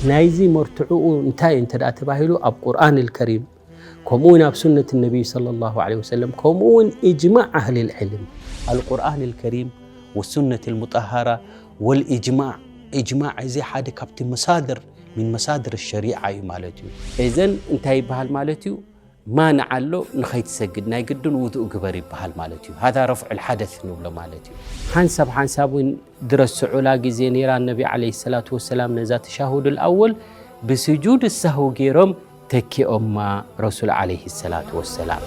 ናይዚ መርትዕኡ እንታይ እንተ ደኣ ተባሂሉ፣ ኣብ ቁርኣን ኣልከሪም፣ ከምኡ እውን ኣብ ሱነት ነቢይ ሰለላሁ ዐለይሂ ወሰለም፣ ከምኡ እውን ኢጅማዕ ኣህሊል ዕልም። ኣልቁርኣን ኣልከሪም ወሱነት ኣልሙጠሃራ ወልኢጅማዕ። ኢጅማዕ እዚ ሓደ ካብቲ መሳድር፣ ሚን መሳድር ሸሪዓ እዩ ማለት እዩ። እዘን እንታይ ይበሃል ማለት እዩ? ማንዓ ኣሎ፣ ንኸይትሰግድ ናይ ግድን ውዱእ ግበር ይበሃል ማለት እዩ። ሃዛ ረፍዑል ሓደስ ንብሎ ማለት እዩ። ሓንሳብ ሓንሳብ እውን ድረስዑላ ግዜ ነይራ፣ ነቢ ዓለይሂ ሰላቱ ወሰላም ነዛ ተሻሁዱል ኣወል ብስጁድ ሳሁ ገይሮም ተኪኦማ ረሱል ዓለይሂ ሰላቱ ወሰላም።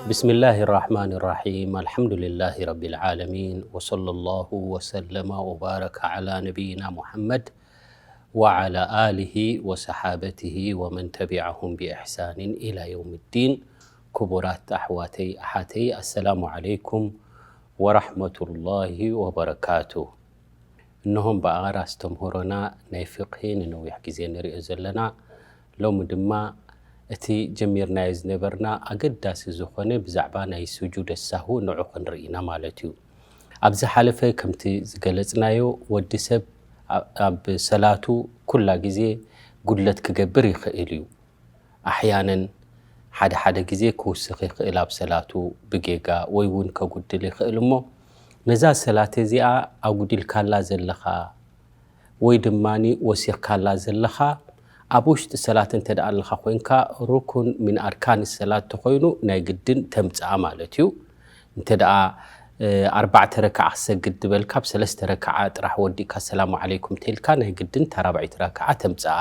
بسم الله الرحمن الرحيم. الحمد لله رب العالمين. وصلى الله وسلم وبارك على نبينا محمد وعلى آله وصحابته ومن تبعهم بإحسان إلى يوم الدين. ክቡራት ኣሕዋተይ ኣሓተይ፣ ኣሰላሙ ዓለይኩም ወራሕመቱላሂ ወበረካቱ። እነሆም ብኣር ኣስተምህሮና ናይ ፍቕሂ ንነዊሕ ግዜ ንሪኦ ዘለና። ሎሚ ድማ እቲ ጀሚርናዮ ዝነበርና ኣገዳሲ ዝኾነ ብዛዕባ ናይ ስጁድ ሳሁ ንዑ ክንርኢ ኢና ማለት እዩ። ኣብ ዝሓለፈ ከምቲ ዝገለጽናዮ፣ ወዲ ሰብ ኣ-፣ ኣብ ሰላቱ ኩላ ግዜ ጉድለት ክገብር ይኽእል እዩ። ኣሕያነን ሓደ ሓደ ግዜ ክውስኽ ይኽእል ኣብ ሰላቱ ብጌጋ፣ ወይ እውን ከጉድል ይኽእል። እሞ ነዛ ሰላት እዚኣ ኣጉዲልካላ ዘለኻ ወይ ድማ ወሲኽካላ ዘለኻ፣ ኣብ ውሽጢ ሰላት እንተ ደኣ ኣለኻ ኮይንካ፣ ሩኩን ሚን ኣርካን ሰላት ተኾይኑ ናይ ግድን ተምጽኣ ማለት እዩ። እንተ ደኣ፣ እ፣ ኣርባዕተ ረክዓ ክሰግድ ዝበልካ፣ ኣብ ሰለስተ ረክዓ ጥራሕ ወዲእካ ሰላሙ ዓለይኩም ተልካ፣ ናይ ግድን እታ ራብዐይቲ ረክዓ ተምጽኣ።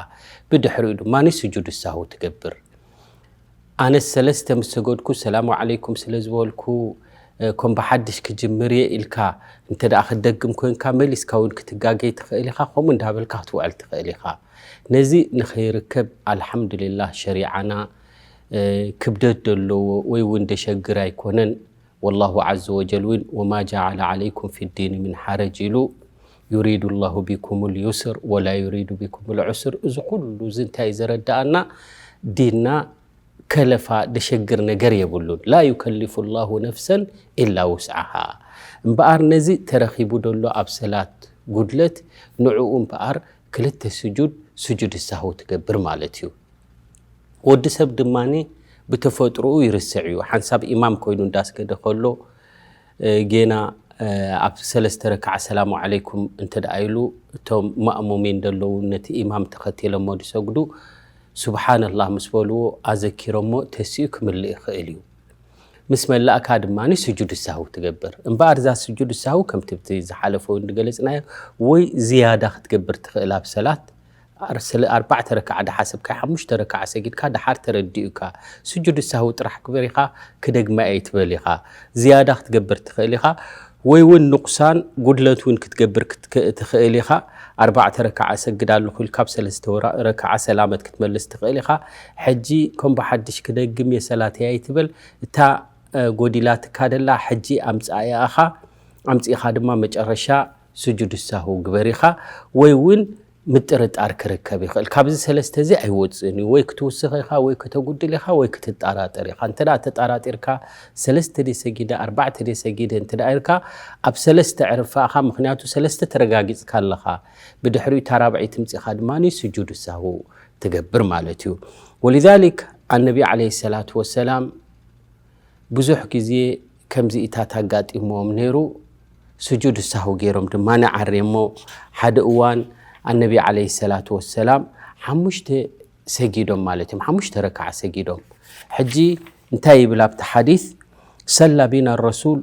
ብድሕሪኡ ድማ ስጁድ ሳሁ ትገብር። ኣነ ሰለስተ ምስ ሰገድኩ ሰላሙ ዓለይኩም ስለ ዝበልኩ፣ እ፣ ከም ብሓድሽ ክጅምር እየ ኢልካ እንተ ደኣ ክትደግም ኮይንካ፣ መሊስካ እውን ክትጋገይ ትኽእል ኢኻ፣ ከምኡ እንዳበልካ ክትውዕል ትኽእል ኢኻ። ነዚ ንኸይርከብ፣ ኣልሓምዱሊላህ፣ ሸሪዓና፣ እ፣ ክብደት ዘለዎ ወይ እውን ደሸግር ኣይኮነን። ወላሁ ዓዘ ወጀል እውን፣ "ወማ ጀዓለ ዓለይኩም ፊ ዲኒ ሚን ሓረጅ" ኢሉ፣ "ዩሪዱ ላሁ ቢኩሙል ዩስር ወላ ዩሪዱ ቢኩሙል ዑስር።" እዚ ኩሉ እዚ እንታይ እዩ ዘረድኣና? ዲንና ከለፋ ደሸግር ነገር የብሉን። "ላ ዩከሊፉ ላሁ ነፍሰን ኢላ ውስዓሃ።" እምበኣር ነዚ ተረኺቡ ደሎ ኣብ ሰላት ጉድለት፣ ንዕኡ እምበኣር ክልተ ስጁድ፣ ስጁድ ሳሁ ትገብር ማለት እዩ። ወዲ ሰብ ድማ ብተፈጥሮኡ ይርስዕ እዩ። ሓንሳብ ኢማም ኮይኑ እንዳስገደ ከሎ፣ እ፣ ጌና፣ እ፣ ኣብ ሰለስተ ረክዓ ሰላሙ ዓለይኩም እንተ ደኣ ኢሉ፣ እቶም ማእሙሚን ዘለዉ ነቲ ኢማም ተኸቲሎሞ ዝሰግዱ፣ ሱብሓነላህ ምስ በልዎ፣ ኣዘኪሮሞ ተሲኡ ክምልእ ይኽእል እዩ። ምስ መላእካ ድማ ስጁድ ሳሁ ትገብር። እምበኣር እዛ ስጁድ ሳሁ ከምቲ ብቲ ዝሓለፈ እውን ዝገለጽናዮ፣ ወይ ዝያዳ ክትገብር ትኽእል ኣብ ሰላት፣ ኣር-፣ ስለ ኣርባዕተ ረክዓ ድሓሰብካ፣ ሓሙሽተ ረክዓ ሰጊድካ ድሓር ተረዲኡካ፣ ስጁድ ሳሁ ጥራሕ ግበር ኢኻ፣ ክደግማ እየ ትበል ኢኻ። ዝያዳ ክትገብር ትኽእል ኢኻ፣ ወይ እውን ንቑሳን ጉድለት እውን ክትገብር ክትክ-፣ ትኽእል ኢኻ። ኣርባዕተ ረክዓ እሰግድ ኣለኹ ኢልካ፣ ኣብ ሰለስተ ወራ-፣ ረክዓ ሰላመት ክትመልስ ትኽእል ኢኻ። ሕጂ ከም ብሓድሽ ክደግም እየ ሰላተይ ኣይትበል። እታ፣ እ፣ ጎዲላትካ ደላ ሕጂ ኣምጽኣ ኢኻ። ኣምጺእኻ ድማ መጨረሻ ስጁድ ሳሁ ግበር ኢኻ። ወይ እውን ምጥርጣር ክርከብ ይኽእል። ካብዚ ሰለስተ እዚ ኣይወጽእን እዩ። ወይ ክትውስኽ ኢኻ፣ ወይ ከተጉድል ኢኻ፣ ወይ ክትጠራጠር ኢኻ። እንተ ደኣ ተጠራጢርካ፣ ሰለስተ ድየ ሰጊደ፣ ኣርባዕተ ድየ ሰጊደ እንተ ደኣ ኢልካ፣ ኣብ ሰለስተ ዕርፋኻ፣ ምኽንያቱ ሰለስተ ተረጋጊጽካ ኣለኻ። ብድሕሪኡ እታ ራብዐይቲ ምጺኻ ድማ ስጁድ ሳሁ ትገብር ማለት እዩ። ወሊዛሊክ ኣነቢ ዓለይሂ ሰላቱ ወሰላም ብዙሕ ግዜ ከምዚኢታት ኣጋጢምዎም ነይሩ። ስጁድ ሳሁ ገይሮም ድማ ንዓርየሞ። ሓደ እዋን ኣነቢ ዓለይሂ ሰላቱ ወሰላም ሓሙሽተ ሰጊዶም ማለት እዮም። ሓሙሽተ ረክዓ ሰጊዶም። ሕጂ እንታይ ይብል ኣብቲ ሓዲስ? ሰላ ቢና ረሱል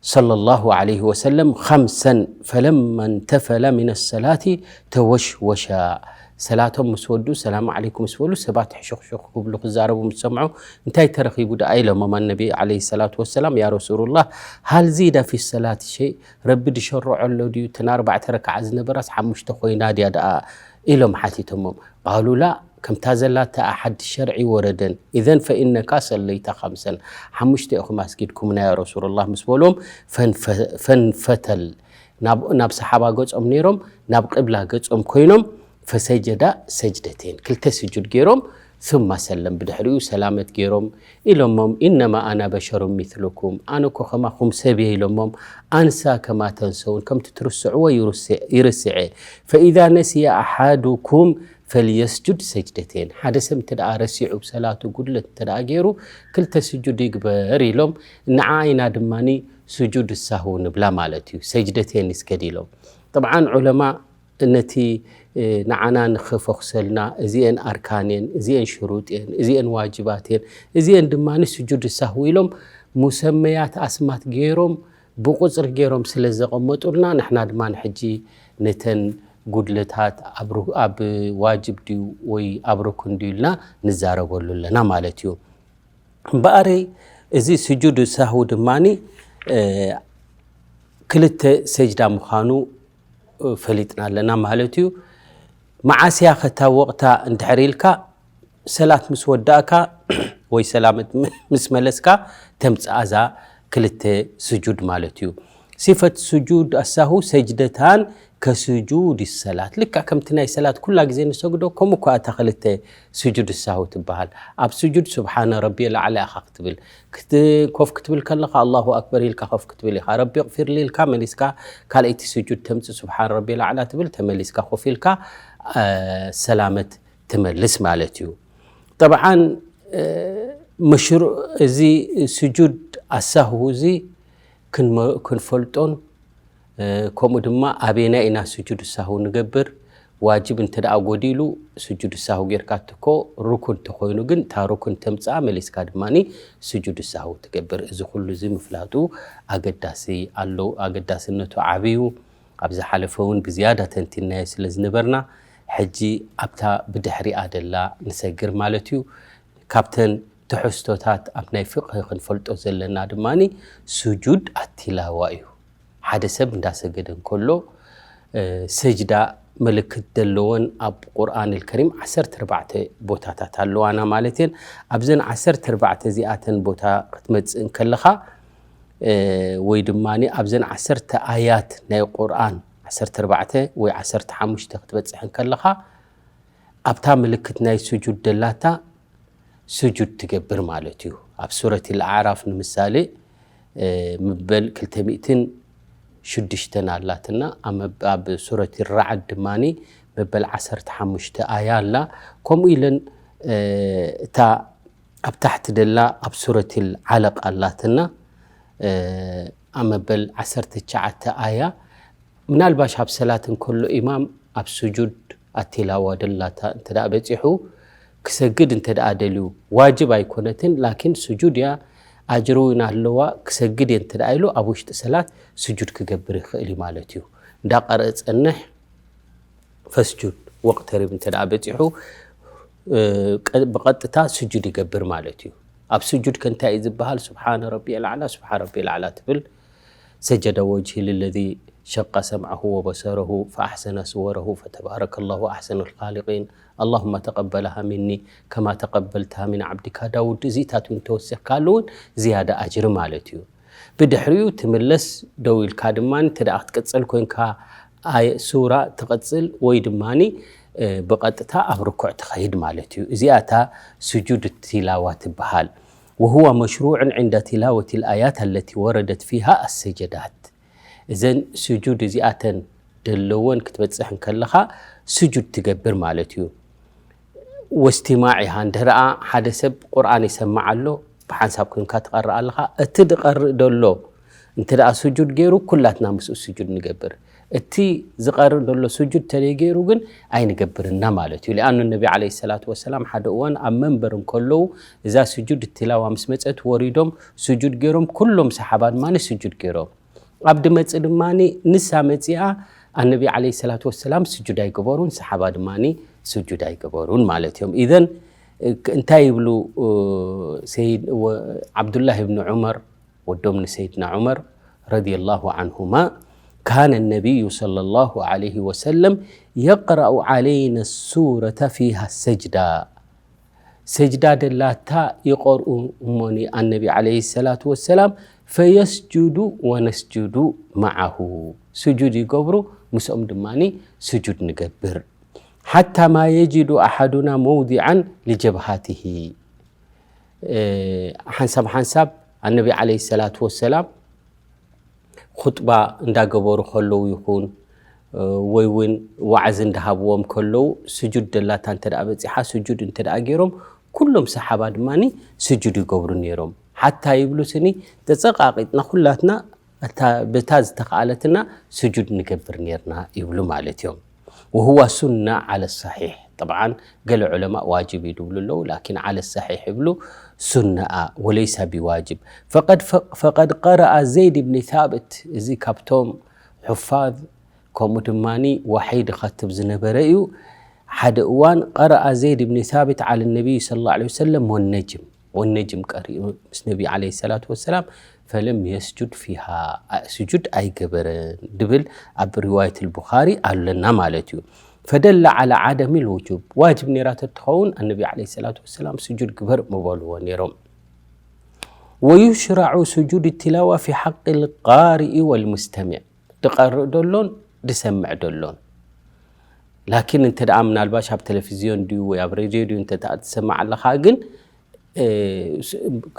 ሰለላሁ ዐለይሂ ወሰለም ኸምሰን ፈለማ እንተፈለ ሚነ ሰላቲ ተወሽወሻ። ሰላቶም ምስ ወዱ፣ ሰላም ዓለይኩም ምስ በሉ፣ ሰባት ሕሹኽሹኽ ክብሉ ክዛረቡ ምስ ሰምዑ፣ "እንታይ ተረኺቡ ደኣ?" ኢሎሞም ኣነቢ ዓለይሂ ሰላቱ ወሰላም፣ "ያ ረሱሉላህ፣ ሃል ዚደ ፊ ሰላቲ ሸይ?" ረቢ ድሸርዖ ኣሎ ድዩ? እተን ኣርባዕተ ረክዓ ዝነበራስ ሓሙሽተ ኮይና ድያ ደኣ? ኢሎም ሓቲቶሞም። ቃሉ ላ፣ ከምታ ዘላታ ሓድሽ ሸርዒ ወረደን። ኢዘን ፈኢነካ ሰለይታ ኸምሰን፣ ሓሙሽተ ኢኹም ኣስጊድኩምና ያ ረሱሉላህ ምስ በልዎም፣ ፈንፈ-፣ ፈንፈተል፣ ናብ፣ ናብ ሰሓባ ገጾም ነይሮም፣ ናብ ቅብላ ገጾም ኮይኖም፣ ፈሰጀዳ ሰጅደተይን፣ ክልተ ስጁድ ገይሮም፣ ثم ሰለም። ብድሕሪኡ ሰላመት ገይሮም ኢሎሞም፣ ኢነማ ኣና በሸሩ ሚስሉኩም፣ ኣነ እኮ ከማኹም ሰብ እየ ኢሎሞም፣ ኣንሳ ከማ ተንሰውን፣ ከምቲ ትርስዕዎ ይርስዕ፣ ይርስዕ እየ። ፈኢዛ ነሲየ ኣሓዱኩም ፈልየስጁድ ሰጅደቴን፣ ሓደ ሰብ እንተ ደኣ ረሲዑ ሰላቱ ጉድለት እንተ ደኣ ገይሩ ክልተ ስጁድ ይግበር ኢሎም፣ ንዓ ኢና ድማኒ ስጁድ ሳሁ ንብላ ማለት እዩ። ሰጅደቴን ይስገድ ኢሎም። ጠብዓን ዑለማ ነቲ ንዓና ንኽፈኹሰልና እዚአን ኣርካን እየን፣ እዚአን ሽሩጥ እየን፣ እዚአን ዋጅባት እየን፣ እዚአን ድማ ስጁድ ሳሁ ኢሎም ሙሰመያት ኣስማት ገይሮም ብቁፅሪ ገይሮም ስለ ዘቐመጡልና ንሕና ድማ ንሕጂ ነተን ጉድለታት ኣብ ሩ- ኣብ ዋጅብ ድዩ ወይ ኣብ ሩክን ድዩ ኢልና ንዛረበሉ ኣለና ማለት እዩ። እምበኣረይ እዚ ስጁድ ሳሁ ድማኒ ክልተ ሰጅዳ ምዃኑ ፈሊጥና ኣለና ማለት እዩ። መዓስያ ከታ ወቕታ እንድሕር ኢልካ ሰላት ምስ ወዳእካ ወይ ሰላመት ምስ መለስካ ተምፅኣዛ ክልተ ስጁድ ማለት እዩ። ሲፈት ስጁድ ኣሳሁ ሰጅደታን ከስጁድ ሰላት፣ ልክዕ ከምቲ ናይ ሰላት ኩላ ግዜ ንሰግዶ ከምኡ እኳ እታ ክልተ ስጁድ ሳሁ ትበሃል። ኣብ ስጁድ ስብሓነ ረቢ ኣዕላ ኢኻ ክትብል፣ ኮፍ ክትብል ከለኻ ኣላሁ ኣክበር ኢልካ ኮፍ ክትብል ኢኻ። ረቢ ኣቕፊርሊ ኢልካ መሊስካ ካልኣይቲ ስጁድ ተምፅእ፣ ስብሓን ረቢ ኣዕላ ትብል፣ ተመሊስካ ኮፍ ኢልካ ሰላመት ትመልስ ማለት እዩ። ጠብዓን መሽሩዕ እዚ ስጁድ ኣሳሁ እዚ ክንፈልጦን ከምኡ ድማ ኣበየናይ ኢና ስጁድ ሳሁ ንገብር፣ ዋጅብ እንተ ደኣ ጎዲሉ ስጁድ ሳሁ ጌርካ ትኮ፣ ሩኩን ተኾይኑ ግን እታ ሩኩን ተምፅኣ መሊስካ ድማ ስጁድ ሳሁ ትገብር። እዚ ኩሉ እዚ ምፍላጡ ኣገዳሲ ኣሎ፣ ኣገዳስነቱ ዓብዩ። ኣብ ዝሓለፈ እውን ብዝያዳ ተንቲናዮ ስለ ዝነበርና ሕጂ ኣብታ ብድሕሪኣ ደላ ንሰግር ማለት እዩ። ካብተን ትሕዝቶታት ኣብ ናይ ፍቕሂ ክንፈልጦ ዘለና ድማ ስጁድ ኣቲላዋ እዩ። ሓደ ሰብ እንዳሰገደ እንከሎ ሰጅዳ ምልክት ዘለወን ኣብ ቁርኣን ልከሪም ዓሰርተ ኣርባዕተ ቦታታት ኣለዋና ማለት እየን። ኣብዘን ዓሰርተ ኣርባዕተ እዚኣተን ቦታ ክትመፅእ እንከለኻ ወይ ድማ ኣብዘን ዓሰርተ ኣያት ናይ ቁርኣን ዓሰርተ ኣርባዕተ ወይ ዓሰርተ ሓሙሽተ ክትበፅሕ እንከለኻ ኣብታ ምልክት ናይ ስጁድ ደላታ ስጁድ ትገብር ማለት እዩ። ኣብ ሱረት ኣዕራፍ ንምሳሌ ምበል ክልተ ሚእትን ሽዱሽተን ኣላትና፣ ኣብ ሱረት ራዕድ ድማ መበል ዓሰርተ ሓሙሽተ ኣያ ኣላ። ከምኡ ኢለን እታ ኣብ ታሕቲ ደላ ኣብ ሱረት ዓለቅ ኣላትና፣ ኣብ መበል ዓሰርተ ትሽዓተ ኣያ። ምናልባሽ ኣብ ሰላት እንከሎ ኢማም ኣብ ስጁድ ኣቲላዋ ደላታ እንተ ደኣ በጺሑ ክሰግድ እንተ ደኣ ደልዩ፣ ዋጅብ ኣይኮነትን፣ ላኪን ስጁድ እያ፣ ኣጅሪ እውን ኣለዋ፣ ክሰግድ እየ እንተ ደኣ ኢሉ ኣብ ውሽጢ ሰላት ስጁድ ክገብር ይኽእል እዩ ማለት እዩ። እንዳቐረአ ጸንሕ ፈስጁድ ወቕተሪብ እንተ ደኣ በጺሑ ብቐጥታ ስጁድ ይገብር ማለት እዩ። ኣብ ስጁድ ከ እንታይ እዩ ዝበሃል? ስብሓነ ረቢ ኣልዓላ፣ ስብሓን ረቢ ኣልዓላ ትብል። ሰጀደ ወጅሂ ልለዚ ሸቀ ሰምዐሁ ወበሰረሁ ፈኣሕሰነ ስወረሁ ፈተባረከ ላሁ ኣሕሰኑ ልኻሊቂን ኣላሁመ ተቀበለሃ ሚኒ ከማ ተቀበልትሃ ሚን ዓብዲካ ዳውድ። እዚታት እውን ተወሲኽካሉ እውን ዝያዳ ኣጅሪ ማለት እዩ። ብድሕሪኡ ትምለስ ደው ኢልካ ድማ እንተ ደኣ ክትቅጽል ኮንካ ሱራ ትቕጽል ወይ ድማ ብቐጥታ ኣብ ርኩዕ ትኸይድ ማለት እዩ። እዚኣ እታ ስጁድ ቲላዋ ትበሃል። وهو مشروع عند تلاوة الآيات التي وردت فيها السجدات። እዘን ስጁድ እዚኣተን ደለወን ክትበጽሕ እንከለኻ ስጁድ ትገብር ማለት እዩ። ወስቲማዒሃ፣ እንድሕር ደኣ ሓደ ሰብ ቁርኣን ይሰምዕ ኣሎ፣ ብሓንሳብ ኮንካ ትቐርእ ኣለኻ፣ እቲ ዝቐርእ ደሎ እንተ ደኣ ስጁድ ገይሩ ኩላትና ምስኡ ስጁድ ንገብር። እቲ ዝቐርእ ደሎ ስጁድ ተለይ ገይሩ ግን ኣይንገብርና ማለት እዩ። ሊኣኑ ነቢ ዓለይሂ ሰላቱ ወሰላም ሓደ እዋን ኣብ መንበር እንከለዉ እዛ ስጁድ ትላዋ ምስ መጸት ወሪዶም ስጁድ ገይሮም ኩሎም ሰሓባ ድማ ስጁድ ገይሮም። ኣብ ድመጽእ ድማ ንሳ መጺኣ ኣነቢ ዓለይሂ ሰላቱ ወሰላም ስጁድ ኣይገበሩን፣ ሰሓባ ድማ ስጁድ ኣይገበሩን ማለት እዮም። ኢዘን እንታይ ይብሉ ሰይድ ዓብዱላህ ብን ዑመር ወዶም ንሰይድና ዑመር ረዲየላሁ ዓንሁማ፣ ካነ ነቢዩ ሰለላሁ ዓለይሂ ወሰለም የቅረኡ ዓለይና ሱረተ ፊሃ ሰጅዳ። ሰጅዳ ደላታ ይቐርኡ እሞኒ ኣነቢ ዓለይሂ ሰላቱ ወሰላም፣ ፈየስጁዱ ወነስጁዱ መዓሁ። ስጁድ ይገብሩ፣ ምስኦም ድማ ስጁድ ንገብር። ሓታ ማ የጅዱ ኣሓዱና መውዲዓን ሊጀብሃትሂ። ሓንሳብ ሓንሳብ ኣነቢ ዓለይሂ ሰላቱ ወሰላም ኹጥባ እንዳገበሩ ከለዉ ይኹን ወይ እውን ዋዕዚ እንዳሃብዎም ከለዉ ስጁድ ደላታ እንተ ደኣ በጺሓ ስጁድ እንተ ደኣ ገይሮም ኩሎም ሰሓባ ድማ ስጁድ ይገብሩ ነይሮም። ሓታ ይብሉ ስኒ ተጸቃቂጥና ኩላትና እታ በታ ዝተኸኣለትና ስጁድ ንገብር ነርና ይብሉ ማለት እዮም። ወሁዋ ሱና ዓለ ሰሒሕ። ጠብዓን ገለ ዑለማእ ዋጅብ እዩ ድብሉ ኣለዉ፣ ላኪን ዓለ ሰሒሕ ይብሉ ሱነኣ ወለይሳ ቢዋጅብ። ፈቀድ ቀረአ ዘይድ ብኒ ታብት፣ እዚ ካብቶም ሑፋዝ ከምኡ ድማ ዋሕይ ድኸትብ ዝነበረ እዩ። ሓደ እዋን ቀረአ ዘይድ ብኒ ታብት ዓለ ነቢይ ሰለላሁ ዐለይሂ ወሰለም ወነጅም ወነጅም ቀሪኡ ምስ ነቢ ዓለይሂ ሰላቱ ወሰላም ፈለም የስጁድ ፊሃ፣ ስጁድ ኣይገበረን ድብል ኣብ ሪዋየት ልቡኻሪ ኣለና ማለት እዩ። ፈደለ ዓላ ዓደሚ ልውጁብ፣ ዋጅብ ነይራ ተትኸውን ኣነቢ ዓለይሂ ሰላቱ ወሰላም ስጁድ ግበር ምበልዎ ነይሮም። ወዩሽራዑ ስጁድ ትላዋ ፊ ሓቂ ልቃሪኢ ወልሙስተሚዕ፣ ድቀርእ ደሎን ድሰምዕ ደሎን። ላኪን እንተ ደኣ ምናልባሽ ኣብ ቴሌቪዝዮን ድዩ ወይ ኣብ ሬድዮ ድዩ እንተ ደኣ ትሰማዕ ኣለኻ ግን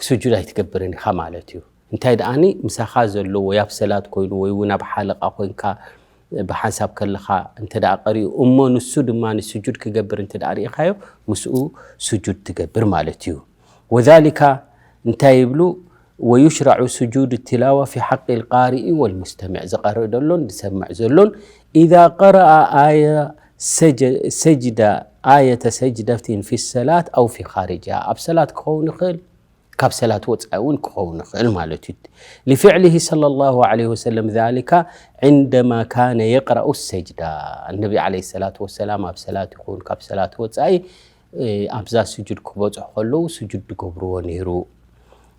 ስጁድ ኣይትገብርን ኢኻ ማለት እዩ። እንታይ ደኣኒ ምሳኻ ዘሎ ወይ ኣብ ሰላት ኮይኑ ወይ እውን ኣብ ሓለቃ ኮይንካ ብሓንሳብ ከለኻ እንተ ደኣ ቀሪኡ እሞ ንሱ ድማ ንስጁድ ክገብር እንተ ደኣ ርኢኻዮ ምስኡ ስጁድ ትገብር ማለት እዩ። ወዛሊካ እንታይ ይብሉ? ወዩሽራዑ ስጁድ ትላዋ ፊ ሓቂ ልቃሪኢ ወልሙስተሚዕ፣ ዝቀርእ ዘሎን ዝሰምዕ ዘሎን ኢዛ ቀረአ ኣያ ሰጅዳ ኣየተ ሰጅደትን ፊ ሰላት ኣው ፊ ኻሪጃ፣ ኣብ ሰላት ክኸውን ይኽእል ካብ ሰላት ወፃኢ እውን ክኸውን ይኽእል ማለት እዩ። ሊፍዕሊሂ ሰለላሁ ዐለይሂ ወሰለም ዛሊካ ዕንደማ ካነ የቅረኡ ሰጅዳ፣ ነቢ ዐለይሂ ሰላቱ ወሰላም ኣብ ሰላት ይኹን ካብ ሰላት ወፃኢ ኣብዛ ስጁድ ክበፅሑ ከለዉ ስጁድ ዝገብርዎ ነይሩ።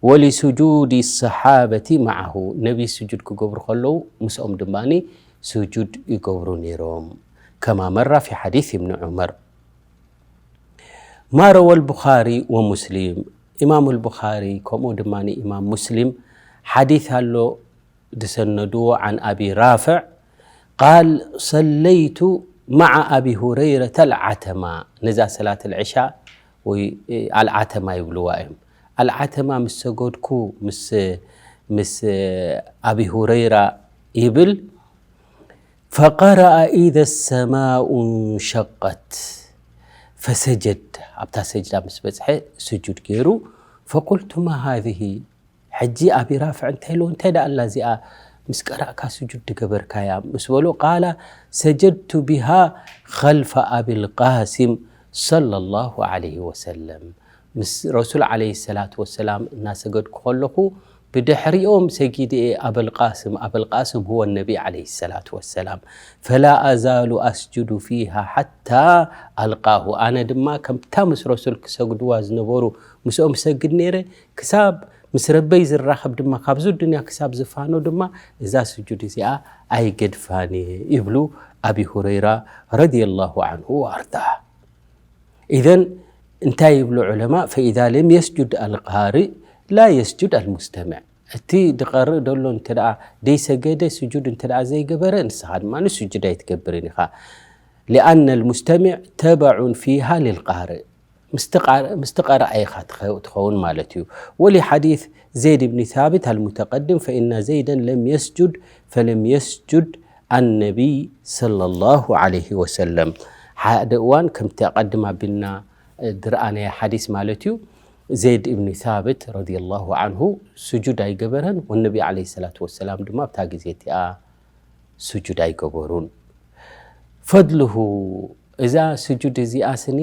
ወሊሱጁድ ሰሓበቲ መዓሁ፣ ነቢ ስጁድ ክገብሩ ከለዉ ምስኦም ድማ ስጁድ ይገብሩ ነይሮም። ከማ መራ ፊ ሓዲስ እብኒ ዑመር። ማ ረወል ቡኻሪ ወሙስሊም፣ ኢማም ልቡኻሪ ከምኡ ድማ ኢማም ሙስሊም ሓዲስ ኣሎ ዝሰነድዎ ዓን ኣቢ ራፍዕ ቃል ሰለይቱ መዓ ኣቢ ሁረይረተ ኣልዓተማ፣ ነዛ ሰላት ኣልዕሻ ወይ ኣልዓተማ ይብልዋ እዮም። ኣልዓተማ ምስ ሰገድኩ ምስ ምስ ኣቢ ሁረይራ ይብል ፈቀረአ ኢዘ ሰማኡ እንሸቀት ፈሰጀድ፣ ኣብታ ሰጅዳ ምስ በጽሐ ስጁድ ገይሩ። ፈቁልቱ ማ ሃዚህ፣ ሕጂ ኣቢ ራፍዕ እንታይ ኢልዎ እንታይ ደኣ ኣላ እዚኣ ምስ ቀራእካ ስጁድ ድገበርካያ ምስ በሎ ቃላ ሰጀድቱ ቢሃ ኸልፈ ኣቢልቃሲም ሰለላሁ ዐለይሂ ወሰለም፣ ምስ ረሱል ዐለይሂ ሰላቱ ወሰላም እናሰገድኩ ከለኹ ብድሕሪኦም ሰጊደ እየ ኣበልቃስም፣ ኣበልቃስም ሁወ ነቢ ዐለይሂ ሰላቱ ወሰላም፣ ፈላ ኣዛሉ ኣስጁዱ ፊሃ ሓታ ኣልቃሁ፣ ኣነ ድማ ከምታ ምስ ረሱል ክሰግድዋ ዝነበሩ ምስኦም ሰግድ ነይረ ክሳብ ምስ ረበይ ዝራኸብ ድማ ካብዚ ዱንያ ክሳብ ዝፋኖ ድማ እዛ ስጁድ እዚኣ ኣይገድፋን እየ ይብሉ ኣቢ ሁረይራ ረዲየላሁ ዐንሁ ወኣርዳህ። ኢዘን እንታይ ይብሉ ዑለማ? ፈኢዛ ለም የስጁድ ኣልቃርእ ላ የስጁድ ኣልሙስተምዕ። እቲ ድቐርእ ደሎ እንተ ደኣ ደይሰገደ ስጁድ እንተ ደኣ ዘይገበረ ንስኻ ድማ ስጁድ ኣይትገብርን ኢኻ። ሊኣነ ልሙስተሚዕ ተበዑን ፊሃ ልልቃርእ። ምስቲ ቃር-፣ ምስቲ ቀረኣ ኢኻ ትኸ-፣ ትኸውን ማለት እዩ። ወሊ ሓዲስ ዘይድ ብኒ ሳቢት ኣልሙተቀድም ፈኢነ ዘይደን ለም የስጁድ ፈለም የስጁድ ኣነቢይ ሰለላሁ ዐለይሂ ወሰለም። ሓደ እዋን ከምቲ ኣቐድም ኣቢልና ድረኣናዮ ሓዲስ ማለት እዩ። ዘይድ እብኒ ሳብት ረዲየላሁ ዐንሁ ስጁድ ኣይገበረን፣ ወነቢ ዐለይሂ ሰላቱ ወሰላም ድማ ኣብታ ግዜ እቲኣ ስጁድ ኣይገበሩን። ፈድልሁ፣ እዛ ስጁድ እዚኣ ስኒ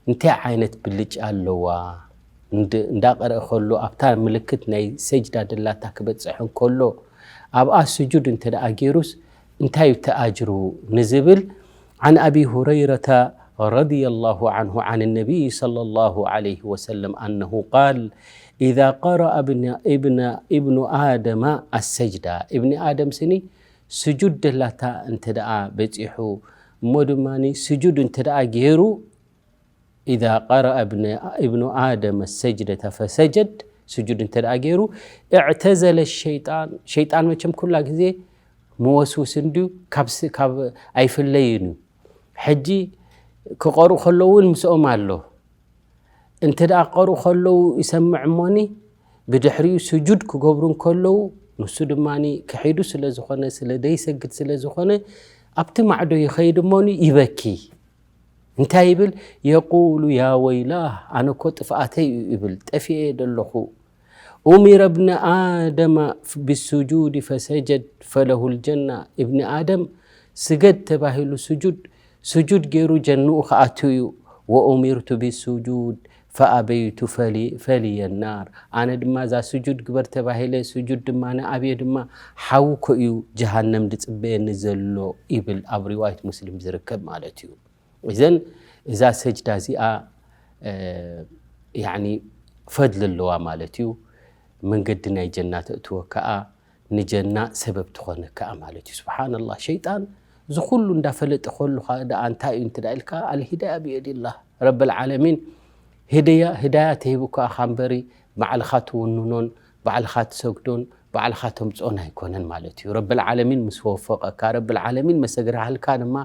እንታይ ዓይነት ብልጫ ኣለዋ? እንድ-፣ እንዳቐረአ ከሎ ኣብታ ምልክት ናይ ሰጅዳ ደላታ ክበጽሕ እንከሎ ኣብኣ ስጁድ እንተ ደኣ ገይሩስ እንታይ እዩ እቲ ኣጅሩ ንዝብል፣ عن أبي هريرة رضي الله عنه عن النبي صلى الله عليه وسلم أنه قال: إذا قرأ ابن، ابن، ابن آدم السجدة، እብኒ ኣደም ስኒ ስጁድ ደላታ እንተ ደኣ በጺሑ፣ እሞ ድማ ስጁድ እንተ ደኣ ገይሩ፣ إذا قرأ ابن، ابن آدم السجدة فسجد، ስጁድ እንተ ደኣ ገይሩ፣ اعتزل الشيطان، ሸይጣን መቸም ኩላ ግዜ መወስውስ እንድዩ፣ ካብ ስ-፣ ካብ ኣይፍለይን እዩ። ሕጂ ክቐርኡ ከለዉ እውን ምስኦም ኣሎ። እንተ ደኣ ክቐርኡ ከለዉ ይሰምዕ እሞኒ፣ ብድሕሪኡ ስጁድ ክገብሩ እንከለዉ፣ ንሱ ድማ ክሒዱ ስለ ዝኾነ፣ ስለ ደይሰግድ ስለ ዝኾነ፣ ኣብቲ ማዕዶ ይኸይድ እሞኒ ይበኪ። እንታይ ይብል? የቁሉ ያ ወይላህ፣ ኣነ እኮ ጥፍኣተይ እዩ ይብል፣ ጠፊኤ እየ ደለኹ። ኡሚረ እብነ ኣደመ ብሱጁድ ፈሰጀድ ፈለሁል ጀና። እብኒ ኣደም ስገድ ተባሂሉ ስጁድ፣ ስጁድ ገይሩ ጀንኡ ክኣቱ እዩ። ወኡሚርቱ ብሱጁድ ፈኣበይቱ ፈሊ-፣ ፈሊየ ናር። ኣነ ድማ እዛ ስጁድ ግበር ተባሂለ ስጁድ ድማ ንኣብየ ድማ ሓዊ እኮ እዩ ጀሃነም ዝጽበየኒ ዘሎ ይብል ኣብ ሪዋየት ሙስሊም ዝርከብ ማለት እዩ። እዘን እዛ ሰጅዳ እዚኣ፣ እ፣ ያዕኒ ፈድሊ ኣለዋ ማለት እዩ። መንገዲ ናይ ጀና ተእትወካ ከኣ፣ ንጀና ሰበብ ትኾነካ ከኣ ማለት እዩ። ስብሓንላህ፣ ሸይጣን እዚ ኩሉ እንዳፈለጠ ከሉ ከኣ ደኣ እንታይ እዩ እንተ ደኣ ኢልካ፣ ኣልሂዳያ ብየዲላህ። ረብል ዓለሚን ህደያ፣ ህዳያ ተሂቡካ እኻ እምበሪ፣ ባዕልኻ ትውንኖን፣ ባዕልኻ ትሰግዶን፣ ባዕልኻ ተምጽኦን ኣይኮነን ማለት እዩ። ረብል ዓለሚን ምስ ወፈቐካ፣ ረብል ዓለሚን መሰግርሃልካ ድማ፣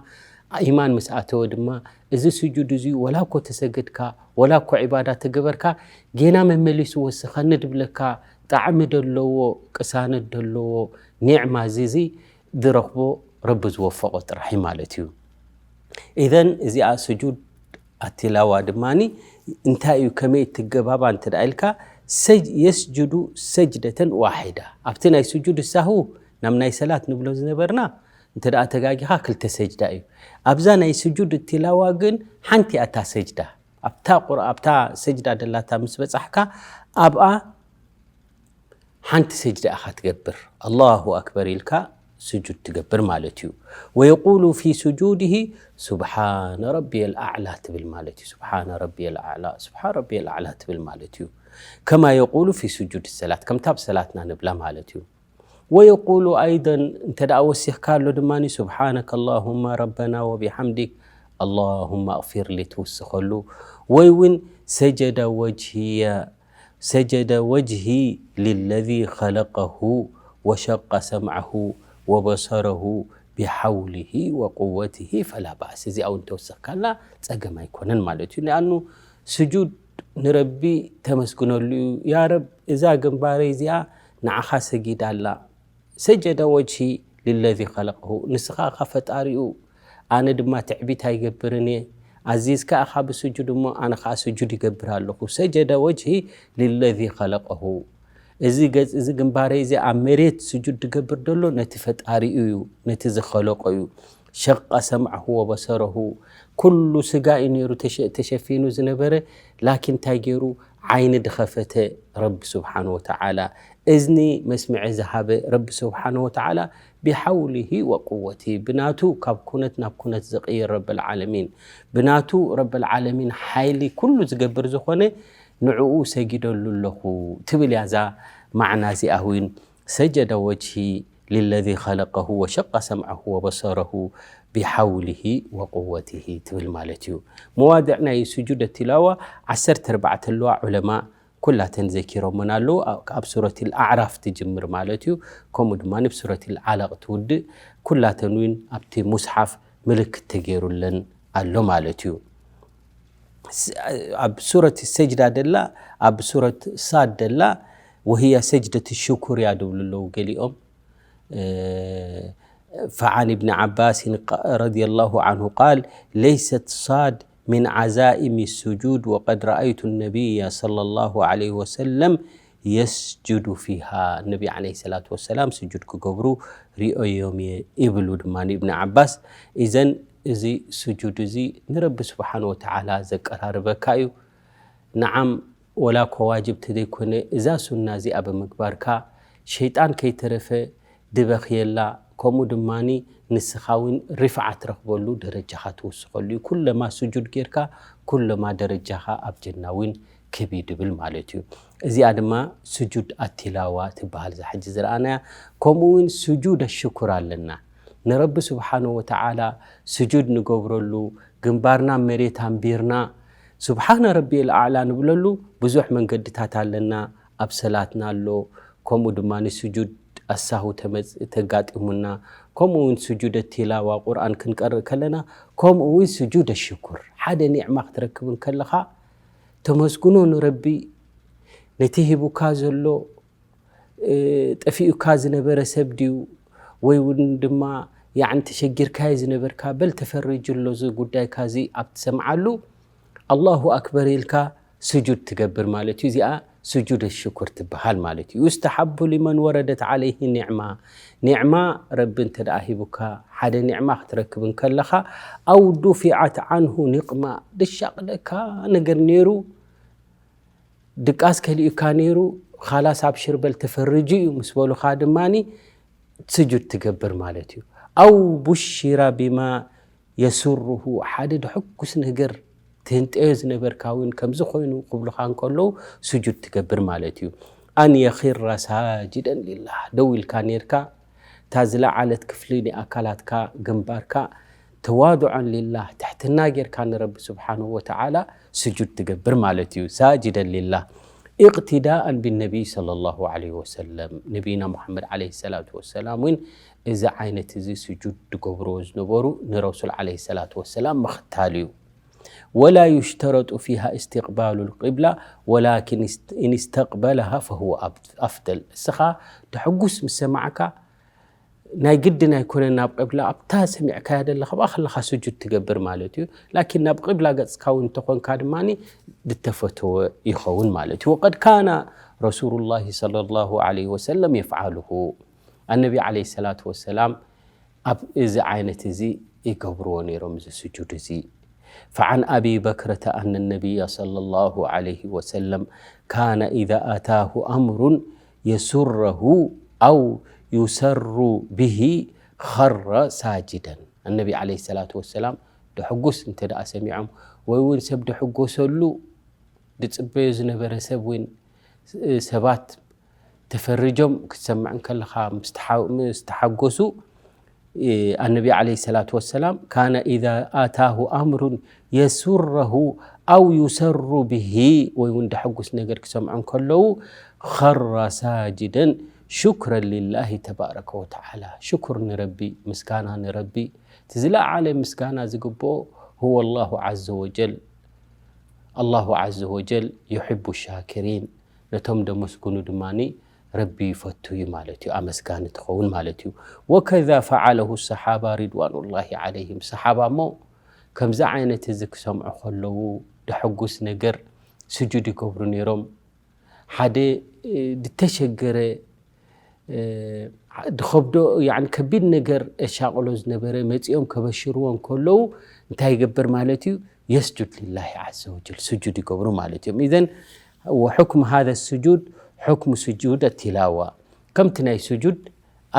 ኢማን ምስ ኣተወ ድማ፣ እዚ ስጁድ እዚ ወላ እኮ ተሰገድካ፣ ወላ እኮ ዒባዳ ተገበርካ፣ ጌና መመሊሱ ወስኸኒ ድብለካ ጣዕሚ ደለዎ፣ ቅሳነት ደለዎ ኒዕማ እዚ፣ እዚ ዝረኽቦ ረቢ ዝወፈቖ ጥራሕ እዩ ማለት እዩ። ኢዘን እዚኣ ስጁድ ኣቲላዋ ድማኒ እንታይ እዩ፣ ከመይ ትገባባ እንተ ደኣ ኢልካ፣ ሰጅ-፣ የስጁዱ ሰጅደተን ዋሒዳ። ኣብቲ ናይ ስጁድ ሳሁ ናብ ናይ ሰላት ንብሎ ዝነበርና፣ እንተ ደኣ ተጋጊኻ ክልተ ሰጅዳ እዩ። ኣብዛ ናይ ስጁድ እቲላዋ ግን ሓንቲ እያ እታ ሰጅዳ። ኣብታ ቁር-፣ ኣብታ ሰጅዳ ደላታ ምስ በጻሕካ፣ ኣብኣ ሓንቲ ሰጅዳ ኢኻ ትገብር። ኣላሁ ኣክበር ኢልካ ስጁድ ትገብር ማለት እዩ። ወየቁሉ ፊ ስጁድሂ ሱብሓነ ረቢየል ኣዕላ ትብል ማለት እዩ። ሱብሓነ ረቢየል ኣዕላ፣ ሱብሓነ ረቢየል ኣዕላ ትብል ማለት እዩ። ከማ የቁሉ ፊ ስጁድ ሰላት፣ ከምታ ኣብ ሰላትና ንብላ ማለት እዩ። ወየቁሉ ኣይደን፣ እንተ ደኣ ወሲኽካ ኣሎ ድማ፣ ሱብሓነከ ኣላሁመ ረበና ወቢሓምዲክ፣ ኣላሁመ ኣግፊርሊ ትውስኸሉ። ወይ እውን ሰጀደ ወጅህየ ሰጀደ ወጅሂ ሊለዚ ኸለቀሁ ወሸቀ ሰምዐሁ ወበሰረሁ ቢሐውሊሂ ወቁወቲሂ ፈላ ባእስ። እዚኣ እውን ተወሰኽካላ ጸገም ኣይኮነን ማለት እዩ። ንኣኑ ስጁድ ንረቢ ተመስግነሉ እዩ። ያ ረብ፣ እዛ ግንባረይ እዚኣ ንዓኻ ሰጊዳ ኣላ። ሰጀደ ወጅሂ ሊለዚ ኸለቀሁ፣ ንስኻ ኢኻ ፈጣሪኡ፣ ኣነ ድማ ትዕቢት ኣይገብርን እየ። ኣዚዝካ ኢኻ ብስጁድ እሞ፣ ኣነ ኸዓ ስጁድ ይገብር ኣለኹ። ሰጀደ ወጅሂ ሊለዚ ኸለቀሁ። እዚ ገጽ፣ እዚ ግንባረይ እዚ ኣብ መሬት ስጁድ ዝገብር ዘሎ ነቲ ፈጣሪኡ እዩ፣ ነቲ ዝኸለቆ እዩ። ሸቀ ሰምዐሁ ወበሰረሁ፣ ኩሉ ስጋ እዩ ነይሩ ተሸ-፣ ተሸፊኑ ዝነበረ፣ ላኪን እንታይ ገይሩ? ዓይኒ ዝኸፈተ ረቢ ስብሓነ ወተዓላ፣ እዝኒ መስምዒ ዝሃበ ረቢ ስብሓነ ወተዓላ፣ ቢሓውሊሂ ወቁወቲ፣ ብናቱ ካብ ኩነት ናብ ኩነት ዝቕይር ረብል ዓለሚን፣ ብናቱ ረብል ዓለሚን ሓይሊ ኩሉ ዝገብር ዝኾነ ንዕኡ ሰጊደሉ ኣለኹ ትብል እያ እዛ ማዕና እዚኣ እውን። ሰጀደ ወጅሂ ሊለዚ ኸለቀሁ ወሸቀ ሰምዐሁ ወበሰረሁ ቢሓውሊሂ ወቁወቲሂ ትብል ማለት እዩ። መዋድዕ ናይ ስጁደ ቲላዋ ዓሰርተ ኣርባዕተ ኣለዋ። ዑለማ ኩላተን ዘኪሮመን ኣለዉ። ኣብ ሱረት ኣዕራፍ ትጅምር ማለት እዩ። ከምኡ ድማ ብ ሱረት ዓለቕ ትውድእ። ኩላተን እውን ኣብቲ ሙስሓፍ ምልክት ተገይሩለን ኣሎ ማለት እዩ። ስ-፣ ኣብ ሱረት ሰጅዳ ደላ፣ ኣብ ሱረት ሳድ ደላ፣ ወህያ ሰጅደት ሽኩር እያ ድብሉ ኣለዉ ገሊኦም። እ፣ فعن ابن عباس ق-، رضي الله عنه قال: ليست صاد من عزائم السجود وقد رأيت النبي صلى الله عليه وسلم يسجد فيها. ነቢ ዓለይሂ ሰላቱ ወሰላም ስጁድ ክገብሩ ሪኦዮም እየ ይብሉ ድማ ንእብኒ ዓባስ። ኢዘን እዚ ስጁድ እዚ ንረቢ ስብሓን ወተዓላ ዘቀራርበካ እዩ። ነዓም፣ ወላ እኳ ዋጅብ ተዘይኮነ፣ እዛ ሱና እዚኣ ብምግባርካ ሸይጣን ከይተረፈ ድበኽየላ፣ ከምኡ ድማኒ ንስኻ እውን ሪፍዓ ትረኽበሉ፣ ደረጃኻ ትውስኸሉ እዩ። ኩለማ ስጁድ ጌርካ፣ ኩለማ ደረጃኻ ኣብ ጀና እውን ክብ እዩ ድብል ማለት እዩ። እዚኣ ድማ ስጁድ ኣቲላዋ ትበሃል፣ እዛ ሕጂ ዝረኣናያ። ከምኡ እውን ስጁድ ኣሽኩር ኣለና። ንረቢ ስብሓነ ወተዓላ ስጁድ ንገብረሉ፣ ግንባርና መሬት ኣንቢርና፣ ስብሓነ ረቢየል ኣዕላ ንብለሉ ብዙሕ መንገድታት ኣለና። ኣብ ሰላትና ኣሎ፣ ከምኡ ድማ ንስጁድ ኣሳሁ ተመጽ-፣ ተጋጢሙና፣ ከምኡ እውን ስጁደ ቲላዋ ቁርኣን ክንቀርእ ከለና፣ ከምኡ እውን ስጁደ ሽኩር። ሓደ ኒዕማ ክትረክብ እንከለኻ ተመስግኖ ንረቢ። ነቲ ሂቡካ ዘሎ ጠፊኡካ ዝነበረ ሰብ ድዩ ወይ እውን ድማ ያዕኒ ተሸጊርካዮ ዝነበርካ በል ተፈሪጅ ኣሎ እዚ ጉዳይካ እዚ ኣብ ትሰምዓሉ ኣላሁ ኣክበር ኢልካ ስጁድ ትገብር ማለት እዩ። እዚኣ ስጁድ ሽኩር ትበሃል ማለት እዩ። ዩስተሓቡ ሊመን ወረደት ዓለይህ ኒዕማ፣ ኒዕማ ረቢ እንተ ደኣ ሂቡካ ሓደ ኒዕማ ክትረክብ እንከለኻ ኣው ዱፊዓት ዓንሁ ኒቕማ ድሻቕለካ ነገር ነይሩ ድቃስ ከሊኡካ ነይሩ ኻላስ ኣብሽር በል ተፈርጁ እዩ ምስ በሉኻ ድማ ስጁድ ትገብር ማለት እዩ። ኣው ቡሽራ ቢማ የሱሩሁ ሓደ ድሕጉስ ነገር ትህንጠዮ ዝነበርካ እውን ከምዚ ኮይኑ ክብሉኻ እንከለዉ ስጁድ ትገብር ማለት እዩ። ኣን የኺራ ሳጅደን ሊላህ ደው ኢልካ ነርካ እታ ዝለዓለት ክፍሊ ናይ ኣካላትካ ግንባርካ ተዋድዖን ሊላህ ትሕትና ጌርካ ንረቢ ስብሓንሁ ወተዓላ ስጁድ ትገብር ማለት እዩ። ሳጅደን ሊላህ ኢቅትዳእን ብነቢይ ሰለላሁ ዐለይሂ ወሰለም ነቢይና ሙሓመድ ዐለይሂ ሰላቱ ወሰላም እውን እዚ ዓይነት እዚ ስጁድ ዝገብርዎ ዝነበሩ ንረሱል ዐለይሂ ሰላቱ ወሰላም ምኽታል እዩ። ወላ ዩሽተረጡ ፊሃ እስትቅባሉ ልቅብላ ወላኪን ኢንስተቅበለሃ ፈሁወ ኣፍደል። እስኻ ተሕጉስ ምስ ሰማዕካ ናይ ግድን ኣይኮነን ናብ ቅብላ ኣብታ ሰሚዕካያ ደለኻ ብኣ ከለኻ ስጁድ ትገብር ማለት እዩ። ላኪን ናብ ቅብላ ገጽካ እውን እንተኾንካ ድማ ዝተፈተወ ይኸውን ማለት እዩ። ወቀድ ካነ ረሱሉላሂ ሰለላሁ ዐለይሂ ወሰለም የፍዓሉሁ ኣነቢ ዐለይሂ ሰላቱ ወሰላም ኣብ እዚ ዓይነት እዚ ይገብርዎ ነይሮም እዚ ስጁድ እዚ። فعن أبي بكرة أن النبي صلى الله عليه وسلم كان إذا أتاه أمر يسره أو يسر به خر ساجدا النبي عليه الصلاة والسلام ድሕጉስ እንተ ደኣ ሰሚዖም ወይ እውን ሰብ ድሕጎሰሉ ድጽበዮ ዝነበረ ሰብ እውን ሰባት ተፈርጆም ክትሰምዕ እንከለኻ ምስ ተሓጎሱ ኣነቢ ዓለይሂ ሰላቱ ወሰላም ካነ ኢዛ ኣታሁ ኣምሩን የሱረሁ ኣው ዩሰሩ ብሂ ወይ እውን ደሐጉስ ነገር ክሰምዑ እንከለዉ ኸራ ሳጅደን ሹክረን ሊላሂ ተባረከ ወተዓላ ሽኩር ንረቢ ምስጋና ንረቢ እቲ ዝለዓለ ምስጋና ዝግብኦ ሁወ ላሁ ዓዘ ወጀል ኣላሁ ዓዘ ወጀል ዩሕቡ ሻክሪን ነቶም ደመስግኑ ድማ ረቢ ይፈቱ እዩ ማለት እዩ ኣመስጋኒ ትኸውን ማለት እዩ ወከዛ ፈዓለሁ ሰሓባ ሪድዋኑላሂ ዓለይህም ሰሓባ እሞ ከምዚ ዓይነት እዚ ክሰምዑ ከለዉ ደሐጉስ ነገር ስጁድ ይገብሩ ነይሮም ሓደ ዝተሸገረ ድኸብዶ ከቢድ ነገር እሻቕሎ ዝነበረ መፂኦም ከበሽርዎ እንከለዉ እንታይ ይገብር ማለት እዩ የስጁድ ሊላሂ ዓዘ ወጀል ስጁድ ይገብሩ ማለት እዮም ኢዘን ወሕክም ሃذ ስጁድ ሕክሙ ስጁድ ኣቲላዋ ከምቲ ናይ ስጁድ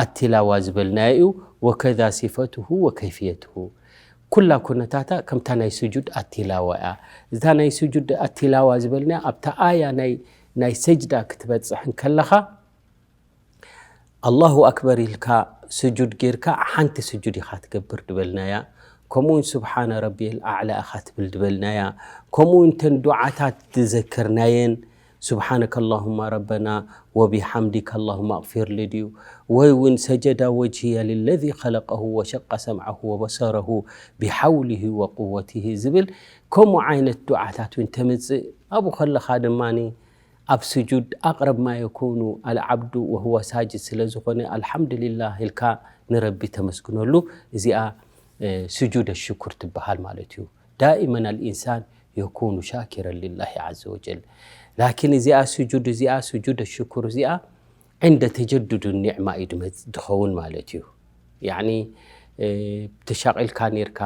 ኣቲላዋ ዝበልናዮ እዩ ወከዛ ሲፈትሁ ወከይፍየትሁ ኩላ ኩነታታ ከምታ ናይ ስጁድ ኣቲላዋ እያ እዛ ናይ ስጁድ ኣቲላዋ ዝበልና ኣብታ ኣያ ናይ ሰጅዳ ክትበፅሕ እንከለኻ ኣላሁ ኣክበር ኢልካ ስጁድ ጌርካ ሓንቲ ስጁድ ኢኻ ትገብር ድበልናያ ከምኡውን ስብሓነ ረቢየል ኣዕላ ኢኻ ትብል ድበልናያ ከምኡውን ተን ዱዓታት ዝዘከርናየን سبحانك اللهم ربنا وبحمدك اللهم اغفر لي ድዩ ወይ እውን سجد وجهي للذي خلقه وشق سمعه وبصره بحوله وقوته ዝብል ከምኡ ዓይነት ዱዓታት እውን ተምፅእ ኣብኡ ከለኻ ድማ ኣብ ስጁድ ኣቅረብ ማ የኩኑ ኣልዓብዱ ወህወ ሳጅድ ስለ ዝኾነ ኣልሓምዱሊላህ ኢልካ ንረቢ ተመስግነሉ እዚኣ ስጁድ ሽኩር ትበሃል ማለት እዩ ዳኢመን ኣልኢንሳን የኩኑ ሻኪረን ሊላሂ ዓዘ ወጀል ላኪን እዚኣ ስጁድ እዚኣ ስጁድ ሽኩር እዚኣ ዕንደ ተጀዱድ ኒዕማ እዩ ድኸውን ማለት እዩ ያኒ ተሻቒልካ ኔርካ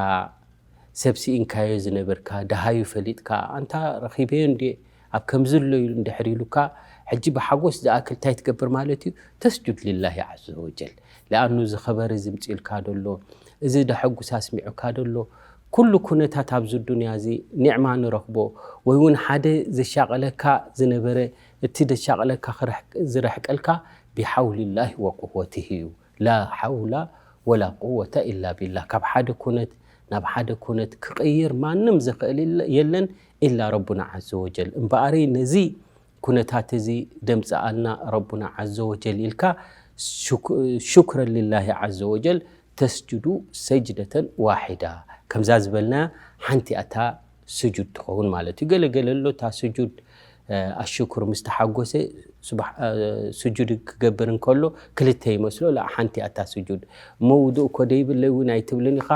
ሰብ ስኢንካዮ ዝነበርካ ደሃዩ ፈሊጥካ ኣንታ ረኺበዮ እንዴ ኣብ ከምዚ ኣሎ ኢሉ እንድሕር ኢሉካ ሕጂ ብሓጎስ ዝኣክል እንታይ ትገብር ማለት እዩ ተስጁድ ሊላሂ ዓዘ ወጀል ለኣኑ እዚ ኸበሪ ዝምፅእልካ ደሎ እዚ ደሐጉስ ኣስሚዑካ ደሎ ኩሉ ኩነታት ኣብዚ ዱንያ እዚ ኒዕማ ንረኽቦ ወይ እውን ሓደ ዘሻቐለካ ዝነበረ እቲ ዘሻቐለካ ዝረሕቀልካ ብሓውሊላሂ ወቁወትህ እዩ ላ ሓውላ ወላ ቁወተ ኢላ ቢላህ ካብ ሓደ ኩነት ናብ ሓደ ኩነት ክቕይር ማንም ዝኽእል የለን ኢላ ረቡና ዓዘ ወጀል እምበኣረይ ነዚ ኩነታት እዚ ደምፅኣልና ረቡና ዓዘ ወጀል ኢልካ ሽክረን ሊላሂ ዓዘ ወጀል ተስጅዱ ሰጅደተን ዋሒዳ ከምዛ ዝበልና ሓንቲ ኣታ ስጁድ ትኸውን ማለት እዩ። ገለገለ ኣሎ እታ ስጁድ ኣሽኩር ምስ ተሓጎሰ ስጁድ ክገብር እንከሎ ክልተ ይመስሎ። ላ ሓንቲ ኣታ ስጁድ መውዱእ እኮ ደይብለይ እውን ኣይትብልን ኢኻ።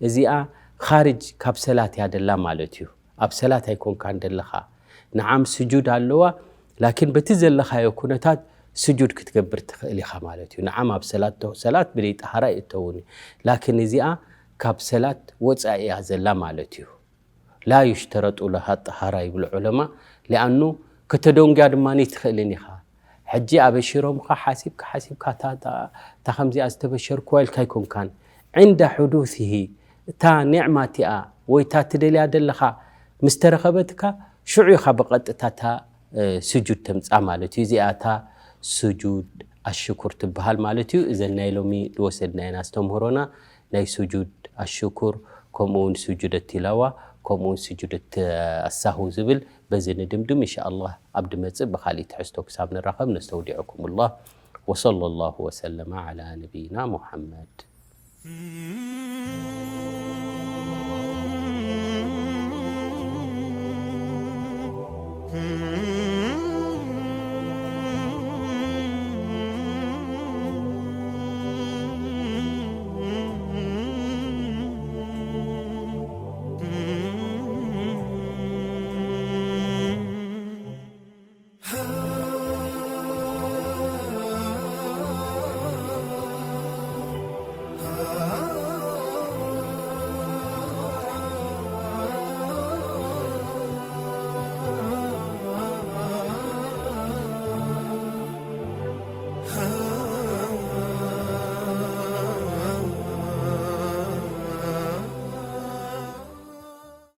እዚኣ ኻርጅ ካብ ሰላት እያ ደላ ማለት እዩ። ኣብ ሰላት ኣይኮንካን ደለኻ። ንዓም ስጁድ ኣለዋ፣ ላኪን በቲ ዘለኻዮ ኩነታት ስጁድ ክትገብር ትኽእል ኢኻ ማለት እዩ። ንዓም ኣብ ሰላት ሰላት ብደይ ጠሃራ ይእተውን፣ ላኪን እዚኣ ካብ ሰላት ወፃኢ እያ ዘላ ማለት እዩ። ላ ዩሽተረጡ ለሃ ጠሃራ ይብሉ ዑለማ። ሊኣኑ ከተደንጉያ ድማ ትኽእልን ኢኻ። ሕጂ ኣበሽሮምኻ ሓሲብካ ሓሲብካ እታ ከምዚኣ ዝተበሸርኩዋ ኢልካ ኣይኮንካን። ዕንዳ ሕዱሲሂ እታ ኒዕማ እቲኣ ወይ እታ ትደልያ ዘለኻ ምስ ተረኸበትካ ሽዑ ኢኻ ብቐጥታ እታ ስጁድ ተምፃ ማለት እዩ። እዚኣ እታ ስጁድ ኣሽኩር ትበሃል ማለት እዩ። እዘን ናይ ሎሚ ዝወሰድናየን ኣስተምህሮና ናይ ስጁድ ኣሽኩር ከምኡውን ስጁድ ኣቲላዋ ከምኡውን ስጁድ ኣሳሁ ዝብል በዚ ንድምድም። እንሻ ኣላህ ኣብ ድመፅእ ብካሊእ ትሕዝቶ ክሳብ ንራኸብ ነስተውዲዐኩም ላህ። ወሰለ ላሁ ወሰለመ ዓላ ነቢይና ሙሐመድ።